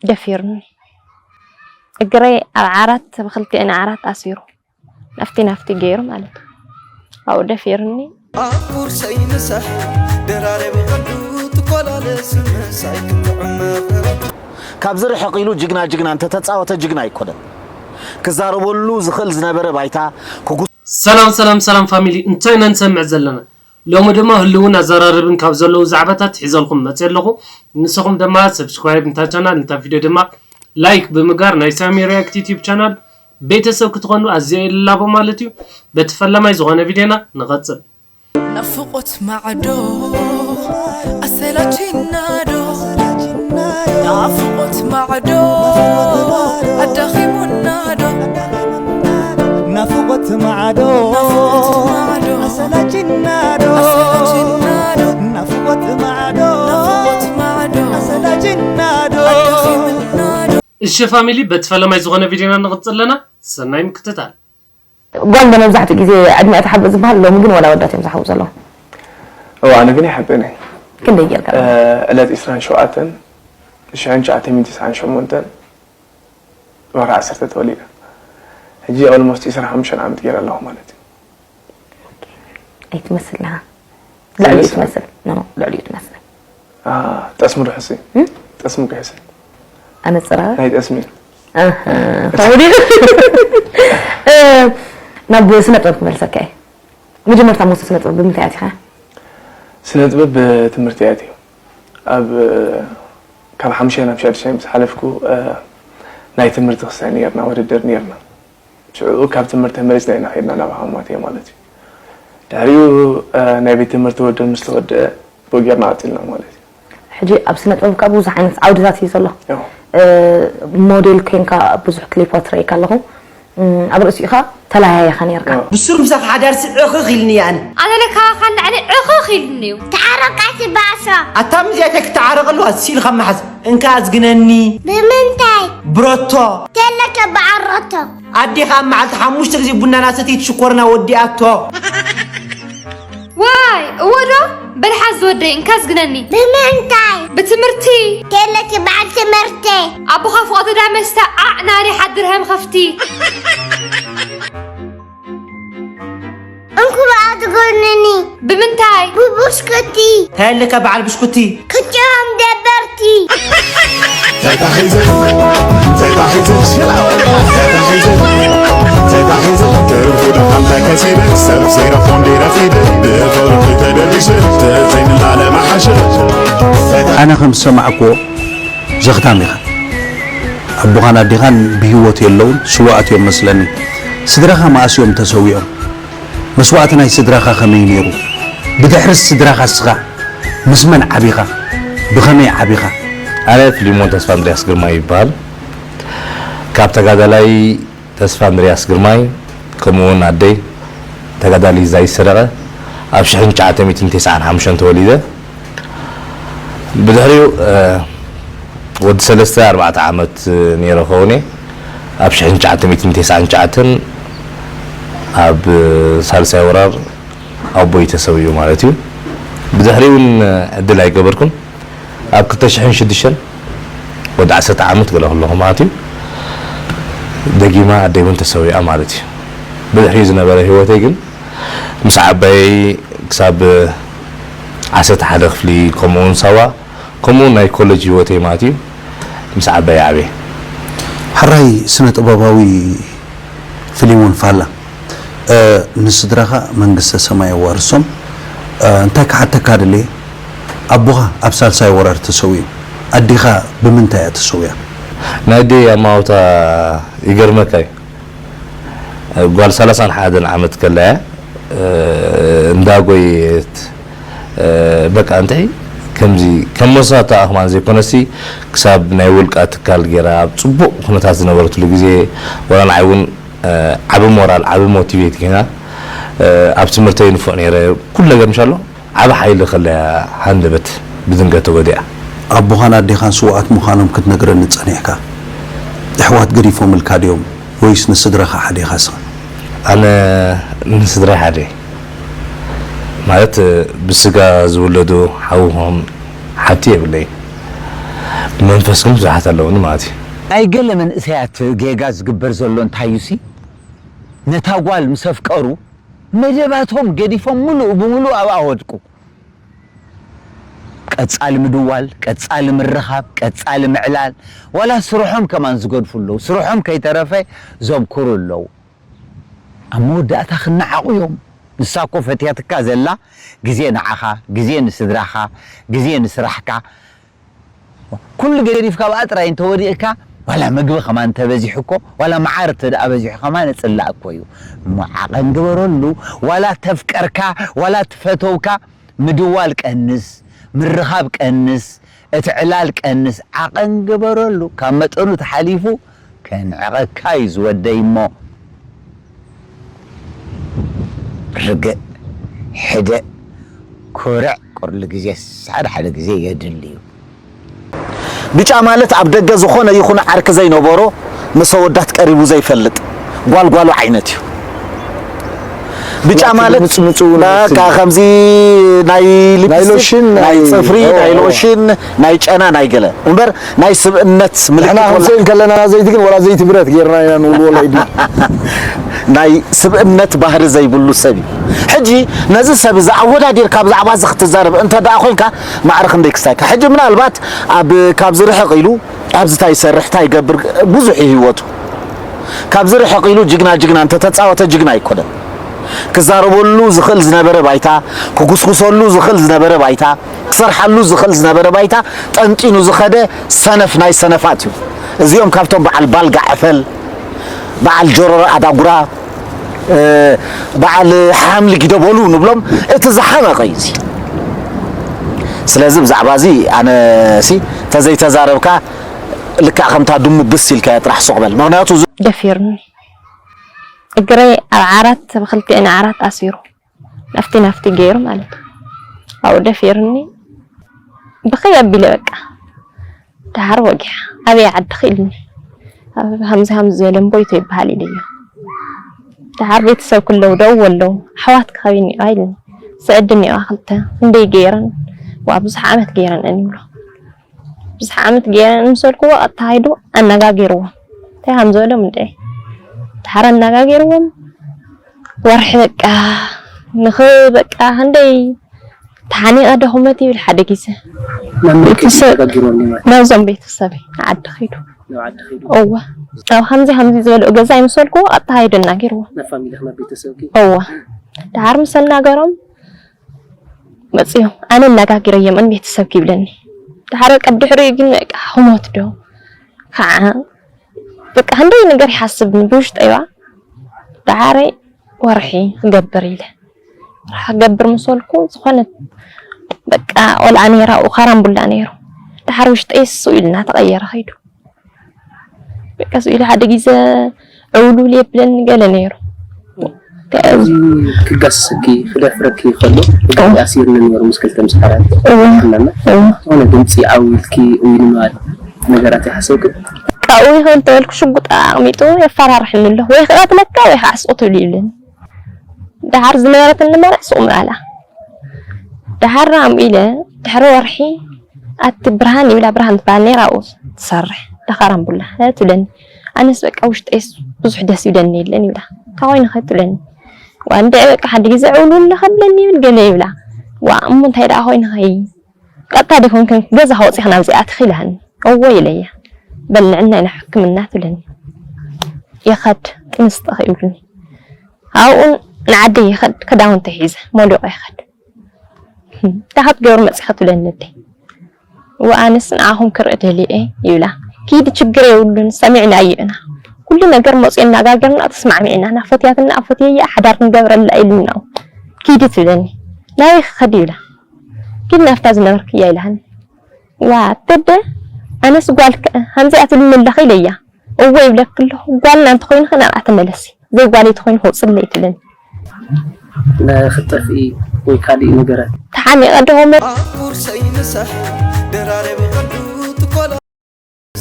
ደፊሩኒ። እግረይ ኣብ ዓራት፣ ብክልቲኤን ዓራት ኣሲሩ፣ ናፍቲ ናፍቲ ገይሩ ማለት እዩ። ኣብኡ ደፊሩኒ። ኣብ ቁርሰይ ምሳሕ ደራረቢ ቀዱ ትቆላለስ ምሳይ ክትጥዕም መቐረት። ካብዚ ርሕቕ ኢሉ ጅግና ጅግና እንተተጻወተ ጅግና ኣይኮነን። ክዛረበሉ ዝኽእል ዝነበረ ባይታ ክጉ ሰላም ሰላም ሰላም ፋሚሊ፣ እንታይ ኢና ንሰምዕ ዘለና? ሎሚ ድማ ህልውን ኣዘራረብን ካብ ዘለዉ ዛዕባታት ሒዘልኩም መፅእ ኣለኹ። ንስኹም ድማ ሰብስክራይብ ንታ ቻናል፣ ንታ ቪድዮ ድማ ላይክ ብምግባር ናይ ሳሚ ሪያክት ዩቲዩብ ቻናል ቤተሰብ ክትኾኑ ኣዝየ ይላቦ ማለት እዩ። በቲ ፈለማይ ዝኾነ ቪድዮና ንቐፅል። ናፍቆት ማዕዶ ኣሰላችና ዶ? ናፍቆት ማዕዶ ኣዳኺሙና ዶ? ናፍቆት ማዕዶ ናፍቆት ማዕዶ ኣሰላችና ዶ? ኣሰላችና ዶ? ናፍቆት ማዕዶ ናፍቆት ማዕዶ ኣሰላችና ዶ? ኣዳኺሙና ዶ? እሺ ፋሚሊ፣ በቲ ፈለማይ ዝኾነ ቪድዮና ንቕፅል ኣለና። ሰናይ ምክትታል። ጓል እንደ መብዛሕትኡ ግዜ ዕድሚኣ ትሓብእ ዝበሃል፣ ሎሚ ግን ዋላ ኣወዳት እዮም ዝሓብኡ ዘለዉ። እዋ ኣነ ግን ይሓብእን እየ። ክንደይ ጌርካ? ዕለት ዒስራን ሸውዓተን ሽሕን ትሽዓተ ሚእትን ተስዓን ሸሞንተን ወርሒ ዓሰርተ ተወሊደ። ሕጂ ኦልሞስት ዒስራን ሓሙሽተን ዓመት ገይረ ኣለኹ ማለት እዩ። ኣይትመስል ኢኻ። ልዕሊኡ ትመስል። ኖ፣ ልዕሊኡ ትመስል። ጠስሚ ዶ ሕሱይ? ጠስሚ እኮ ሕሱይ። ኣነጽራ ናይ ጠስሚ እዩ። ኣህ፣ ከምኡ ድዩ? እ፣ ናብ ስነ ጥበብ ክመልሰካ እየ። መጀመርታ ሞሳ ስነ ጥበብ ብምንታይ ኣቲኻ? ስነ ጥበብ ብትምህርቲ እየ ኣትየ። ኣብ ካብ ሓሙሽተ ናብ ሻድሻይ ምስ ሓለፍኩ፣ እ፣ ናይ ትምህርቲ ክሳይ ነይርና፣ ውድድር ነይርና። ሽዑ ካብ ትምህርቲ ተመሊስና ኢና ከይድና ናብ ሃማቴ ማለት እዩ። ድሕሪኡ፣ እ፣ ናይ ቤት ትምህርቲ ውድድር ምስ ተወደአ ብኡ ጌርና ቀጺልና ማለት እዩ። ሕጂ ኣብ ስነ ጥበብ ካብ ብዙሕ ዓይነት ዓውድታት እዩ ዘሎ። ያው። እ፣ ሞዴል ኮይንካ ብዙሕ ክሊፓት ርኢካ ኣለኹ። እም፣ ኣብ ርእሲኡ ኸኣ ተለያይኻ ነይርካ። ያው። ብሱር ምሳኽ ሓዳርሲ ዕኽኽ ኢልኒ ኣነ። ኣነ ለካ ካብ ላዕሊ ዕኽኽ ኢልኒ እዩ። ተዓረቃ ትባእሶ። ኣታ ምዚኣተይ ክትዓረቕ ኣለዋ ሲልካ መሓዝ። እንካ ኣዝግነኒ። ብምንታይ? ብሮቶ። ተለከ በዓል ሮቶ። ኣዴኻ ኣብ መዓልቲ ሓሙሽተ ግዜ ቡና ናሰተይት ሽኮርና ወዲኣቶ። ዋይ እወ ዶ? በል ሓዝ ዝወደይ እንካ ኣዝግነኒ። ብምንታይ? ብትምህርቲ። ተለኪ በዓል ትምህርቲ። ኣቦኻ ፍቐዶ ዳ መስተ ዓዕ ናሪ ሓድርሀም ኸፍቲ። እንኩ ኣዝግነኒ። ብምንታይ? ብብሽኩቲ። ተለከ በዓል ብሽኩቲ። ክልቲኦም ደበርቲ። ኣነ ከም ዝሰማዕክዎ ዘኽታም ኢኻ። ኣቦኻን ኣዴኻን ብህይወት የለውን፣ ስውኣት እዮም መስለኒ። ስድራኻ መኣስ እዮም ተሰዊኦም? መስዋእቲ ናይ ስድራኻ ከመይ ነይሩ? ብድሕሪ ስድራኻ እስኻ ምስ መን ዓቢኻ? ብኸመይ ዓቢኻ? ኣነ ፊሊሞን ተስፋ እንድርያስ ግርማይ ይበሃል። ካብ ተጋዳላይ ተስፋ እንድርያስ ግርማይ ከምኡ እውን ኣደይ ተጋዳሊት ዛይ ሰረቐ ኣብ ሽሕን ትሽዓተ ሚእትን ተስዓን ሓሙሽተን ተወሊደ። ብድሕሪኡ፣ እ፣ ወዲ ሰለስተ ኣርባዕተ ዓመት ነይረ ኸውን እየ። ኣብ ሽሕን ትሽዓተ ሚእትን ተስዓን ትሽዓተን ኣብ ሳልሳይ ወራር ኣቦይ ተሰዊኡ ማለት እዩ። ብድሕሪኡ እውን ዕድል ኣይገበርኩን። ኣብ ክልተ ሽሕን ሽዱሽተን ወዲ ዓሰርተ ዓመት ገለ ከለኹ ማለት እዩ። ደጊማ ኣደይ እውን ተሰዊኣ ማለት እዩ። ብድሕሪኡ ዝነበረ ህይወተይ ግን ምስ ዓባየይ ክሳብ ዓሰርተ ሓደ ክፍሊ፣ ከምኡ እውን ሳዋ፣ ከምኡ እውን ናይ ኮለጅ ህይወተይ ማለት እዩ፣ ምስ ዓባየይ ዓብየ። ሕራይ ስነ ጥበባዊ ፊሊሞን ፋላ፣ እ፣ ንስድራኻ መንግስተ ሰማይ የዋርሶም። እ፣ እንታይ ክሓተካ ደልየ፣ ኣቦኻ ኣብ ሳልሳይ ወራር ተሰዊኡ፣ ኣዴኻ ብምንታይ እያ ተሰዊኣ? ናይ ኣደይ ኣማውታ ይገርመካ እዩ። ጓል ሰላሳን ሓደን ዓመት ከላ እያ፣ እ፣ እንዳጎየት፣ እ፣ በቃ እንታይ ከምዚ ከም መሳታ ኣኽማን ዘይኮነሲ ክሳብ ናይ ውልቃ ትካል ገይራ ኣብ ጽቡቕ ኩነታት ዝነበረትሉ ግዜ፣ ወላ ንዓይ እውን፣ እ፣ ዓቢ ሞራል፣ ዓቢ ሞቲቬት ኮይና፣ እ፣ ኣብ ትምህርተይ ንፉዕ ነይረ። ኩሉ ነገር ምሻሎ ዓቢ ሓይሊ ከለያ ሃንደበት ብድንገት ተጎዲኣ። ኣቦኻን ኣዴኻን ስውኣት ምዃኖም ክትነግረኒ ጸኒሕካ፣ ኣሕዋት ገዲፎምልካ ድዮም ወይስ ንስድራኻ ሓዲኻ ስኻ? ኣነ ንስድራይ ሓደ፣ ማለት ብስጋ ዝውለዱ ሓው ኹን ሓብቲ የብለይ። መንፈስኩም ብዙሓት ኣለውኒ ማለት እዩ። ናይ ገለ መንእሰያት ጌጋ ዝግበር ዘሎ እንታዩሲ፣ ነታ ጓል ምስ ኣፍቀሩ መደባቶም ገዲፎም ምሉእ ብምሉእ ኣብኣ ወድቁ። ቀጻሊ ምድዋል፣ ቀጻሊ ምርኻብ፣ ቀጻሊ ምዕላል፣ ዋላ ስርሖም ከማን ዝገድፉ ኣለዉ። ስርሖም ከይተረፈ ዘብክሩ ኣለዉ። ኣብ መወዳእታ ክነዓቑ እዮም። ንሳ እኮ ፈትያትካ ዘላ ግዜ ንዓኻ፣ ግዜ ንስድራኻ፣ ግዜ ንስራሕካ፣ ኩሉ ገዲፍካ ኣብኣ ጥራይ እንተወዲእካ፣ ዋላ ምግቢ ከማን እንተበዚሑ እኮ፣ ዋላ መዓር እንተ ደኣ በዚሑ ከማን እጽላእ እኮ እዩ። እሞ ዓቐን ግበረሉ። ዋላ ተፍቀርካ፣ ዋላ ትፈተውካ፣ ምድዋል ቀንስ፣ ምርኻብ ቀንስ፣ እቲ ዕላል ቀንስ፣ ዓቐን ግበረሉ። ካብ መጠኑ ተሓሊፉ ከንዕቐካ እዩ ዝወደይ እሞ። ርግእ፣ ሕደእ፣ ኩርዕ፣ ቁርሊ ግዜ ሓደ ሓደ ግዜ የድሊ እዩ። ብጫ ማለት ኣብ ደገ ዝኾነ ይኹን ዓርኪ ዘይነበሮ ምስ ኣወዳት ቀሪቡ ዘይፈልጥ ጓልጓሉ ዓይነት እዩ። ብጫ ማለት ከምዚ ከምዚ ናይ ሊፕስቲክ፣ ናይ ጽፍሪ፣ ናይ ሎሽን፣ ናይ ጨና፣ ናይ ገለ እምበር ናይ ስብእነት ምልክት ወላ ከለና ዘይቲ ግን ወላ ዘይቲ ብረት ጌርና ኢና ንውልወሎ ኢድና። ናይ ስብእነት ባህሪ ዘይብሉ ሰብ እዩ። ሕጂ ነዚ ሰብ እዚ ኣወዳዲርካ ብዛዕባ እዚ ክትዛረብ እንተ ደኣ ኮይንካ ማዕረ ክንደይ ክሳይካ። ሕጂ ምናልባት ኣብ ካብዚ ርሕቕ ኢሉ ኣብዚ ታይ ይሰርሕ ታይ ይገብር ብዙሕ እዩ ህይወቱ። ካብዚ ርሕቕ ኢሉ ጅግና ጅግና እንተተጻወተ ጅግና ኣይኮነን። ክዛረበሉ ዝኽእል ዝነበረ ባይታ፣ ክጉስጉሰሉ ዝኽእል ዝነበረ ባይታ፣ ክሰርሓሉ ዝኽእል ዝነበረ ባይታ ጠንጢኑ ዝኸደ ሰነፍ ናይ ሰነፋት እዩ። እዚኦም ካብቶም በዓል ባልጋ ዕፈል፣ በዓል ጆሮሮ ኣዳጉራ፣ በዓል ሓምሊ ጊደበሉ ንብሎም እቲ ዝሓመቐ እዩ እዚ። ስለዚ ብዛዕባ እዚ ኣነ ሲ ተዘይተዛረብካ ልክዕ ከምታ ድሙ ብስ ኢልካያ ጥራሕ ሱቕ በል። ምኽንያቱ እዚ ደፊርኒ እግረይ ኣብ ዓራት ብክልቲኤን ዓራት ኣሲሩ ናፍቲ ናፍቲ ገይሩ ማለት እዩ። ኣብኡ ደፊርኒ ብኸይ ኣቢለ በቃ ደሓር ወጊሓ ኣበይ ዓድኺ ኢልኒ። ኣብ ሃምዚ ሃምዚ ዝበለ እምቦይቶ ይበሃል ኢለዮ። ደሓር ቤተሰብ ክለው ደው ኣለው ኣሕዋትኪ ከበይ እኒኣዋ ኢልኒ። ስዕዲ እኒኣዋ ክልተ ክንደይ ገይረን ዋ ብዙሕ ዓመት ገይረን እየን ይብሎ። ብዙሕ ዓመት ገይረን ምስ በልክዎ ቀጥታ ከይዱ ኣነጋጊርዎም እንታይ ከም ዝበሎም እንድዒ ደሓር ኣነጋጊርዎም ወርሒ በቃ ንኽ በቃ ክንደይ ተሓኒቐ ደኹመት ይብል ሓደ ግዜ ናብ መን ከይዱ ቤተሰብ ኣነጋጊርዎም ማለት ናብዞም ቤተሰብ ዓዲ ኸይዱ ናብ ዓዲ ኸይዱ እወ ኣብ ከምዚ ከምዚ ዝበልኦ ገዛ ይምሰልኩ ቀጥታ ኸይዱ ኣናጊርዎ ናብ ፋሚሊ ናብ ቤተሰብኪ እወ ደሓር ምስ ኣናገሮም መፅዮም ኣነ ኣነጋጊረዮም እን ቤተሰብኪ ይብለኒ ደሓር በቃ ብድሕሪኡ ግን በቃ ክሞት ዶ ከዓ በቃ ክንደይ ነገር ይሓስብ ብውሽጠይዋ ደሓረይ ወርሒ ክገብር ኢለ ወርሒ ክገብር ምስ በልኩ ዝኾነት በቃ ቆልዓ ነይራ ኣብኡ ካራምቡላ ነይሩ ደሓር ውሽጠይ ስቕ ኢሉ እናተቐየረ ከይዱ በቃ ስቕ ኢሉ ሓደ ግዜ ዕውሉል የብለኒ ገለ ነይሩ እዚ ክጋስሰኪ ክደፍረኪ ከሎ ብጣዕሚ ኣሲርኒ ነይሩ ምስ ክልተ ምስ ሓራት እወ እናመ እወ ዝኾነ ድምፂ ዓው ኢልኪ እውይ ንምባል ነገራት ይሓሰብክን ካብኡ ይኽእል ተበልኩ ሽጉጥ ኣቕሚጡ የፈራርሕኒ ኣሎ ወይ ክቐትለካ ወይ ከዓ ስቕ ትብሊ ይብለኒ ደሓር ዝነበረትኒ መርዕ ስቕ ምባላ ደሓር ኣምኡ ኢለ ድሕሪ ወርሒ ኣቲ ብርሃን ይብላ ብርሃን ትበሃል ነይራ ኣብኡ ትሰርሕ ደኻራምቡላ ትብለኒ ኣነስ በቃ ውሽጠይስ ብዙሕ ደስ ይብለኒ የለን ይብላ እንታይ ኮይንኸ ትብለኒ ዋ እንድዒ በቃ ሓደ ግዜ ዕውልውል ከብለኒ ይብል ገለ ይብላ ዋ እሞ እንታይ ደኣ ኮይንኸ ቀጥታ ዲኹም ከም ገዛ ከውፅእኺ ናብዚ ኣትኺ ኢላሃኒ እወ ኢለያ በል ንዕናይ ናብ ሕክምና ትብለኒ ይኸድ ጥንስጥኺ ይብሉኒ ኣብኡ ንዓደይ ይኸድ ክዳውንተይ ሒዘ መሊቑ ይኸድ እንታይ ክትገብሪ መፂኺ ትብለኒ ኣደይ እወ ኣነስ ንዓኹም ክርኢ ደልየ እየ ይብላ ኪዲ ችግር የብሉን ሰሚዕናዮ ኢና ኩሉ ነገር መፂኡ እናጋገርና ተስማዕሚዕና ናፈትያትና ኣፈትየያ ሓዳር ክንገብረላ ኢሉና ኪዲ ትብለኒ ናበይ ክኸድ ይብላ ኪዲ ናብታ ዝነበርክያ ኢላሃኒ ዋእ ተደ ኣነስ ጓልኪ ከምዚኣ ትብልኒ ኣለኺ ኢለያ እወ ይብለኪ ኣለኹ ጓልና እንተኾይንኺ ናብኣ ተመለሲ ዘይጓለይ ተኾይንኺ ውፅለይ ትብለኒ ንኽትጠፍኢ ወይ ካሊእ ነገራት ተሓኒቐ ዶ እሞ ቁርሰይ ምሳሕ ደራረቢ ቀንዱ ትኮላ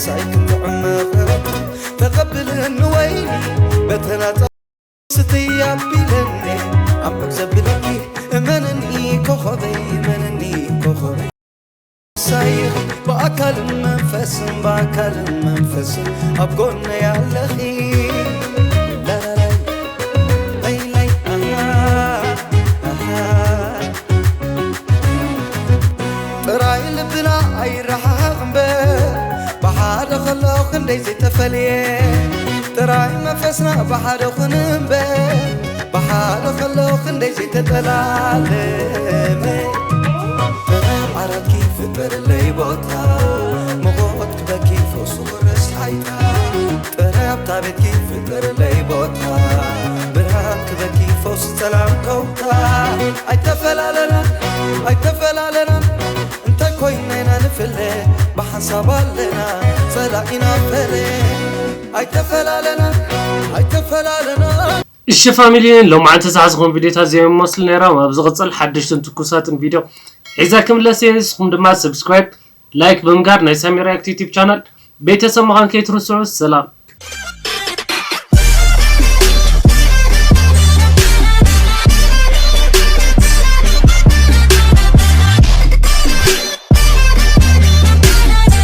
ሳይ ክትዕመ ተቐብልኒ ወይኒ በተናጸ ስትይ ኣቢለኒ ኣምር ዘብለኪ እመንኒ ኮኾበይ እመንኒ ኮኾበይ ሳይኺ ብኣካልን መንፈስን ብኣካልን መንፈስን ኣብ ጎነይ ኣለኺ። ላላላይ፣ ለይለይ፣ ኣሃ፣ ኣሃ። ጥራይ ልብና ኣይረሓቕ እምበር ብሓደ ከሎ ክንደይ ዘይተፈልየ። ጥራይ መንፈስና ብሓደ ኩን እምበር ብሓደ ከሎ ክንደይ ዘይተጠላለመ። ጥበብ ዓራትኪ ፍጠርለይ ቦታ፣ መጎት ክበኪ ፈውሱ ክረስ ሓይታ። ጥበብ ታቤትኪ ፍጠርለይ ቦታ፣ ብርሃን ክበኪ ፈውሱ ሰላም ከውታ። ኣይተፈላለና፣ ኣይተፈላለና፣ እንታይ ኮይና ኢና ንፍለ፣ ብሓንሳብ ኣለና፣ ጸላኢና ፈለ። ኣይተፈላለና፣ ኣይተፈላለና። እሺ ፋሚሊ፣ ሎማዓንቲ ዝሓዝኹም ቪዲዮታት እዚኦም ይመስሉ ነይሮም። ኣብ ዝቕጽል ሓደሽትን ትኩሳትን ቪዲዮ ሒዘ ክምለስ እየ። ንስኹም ድማ ሰብስክራይብ፣ ላይክ ብምግባር ናይ ሳሚ ሪያክት ዩቲዩብ ቻናል ቤተሰብ ምዃን ከይትርስዑ። ሰላም።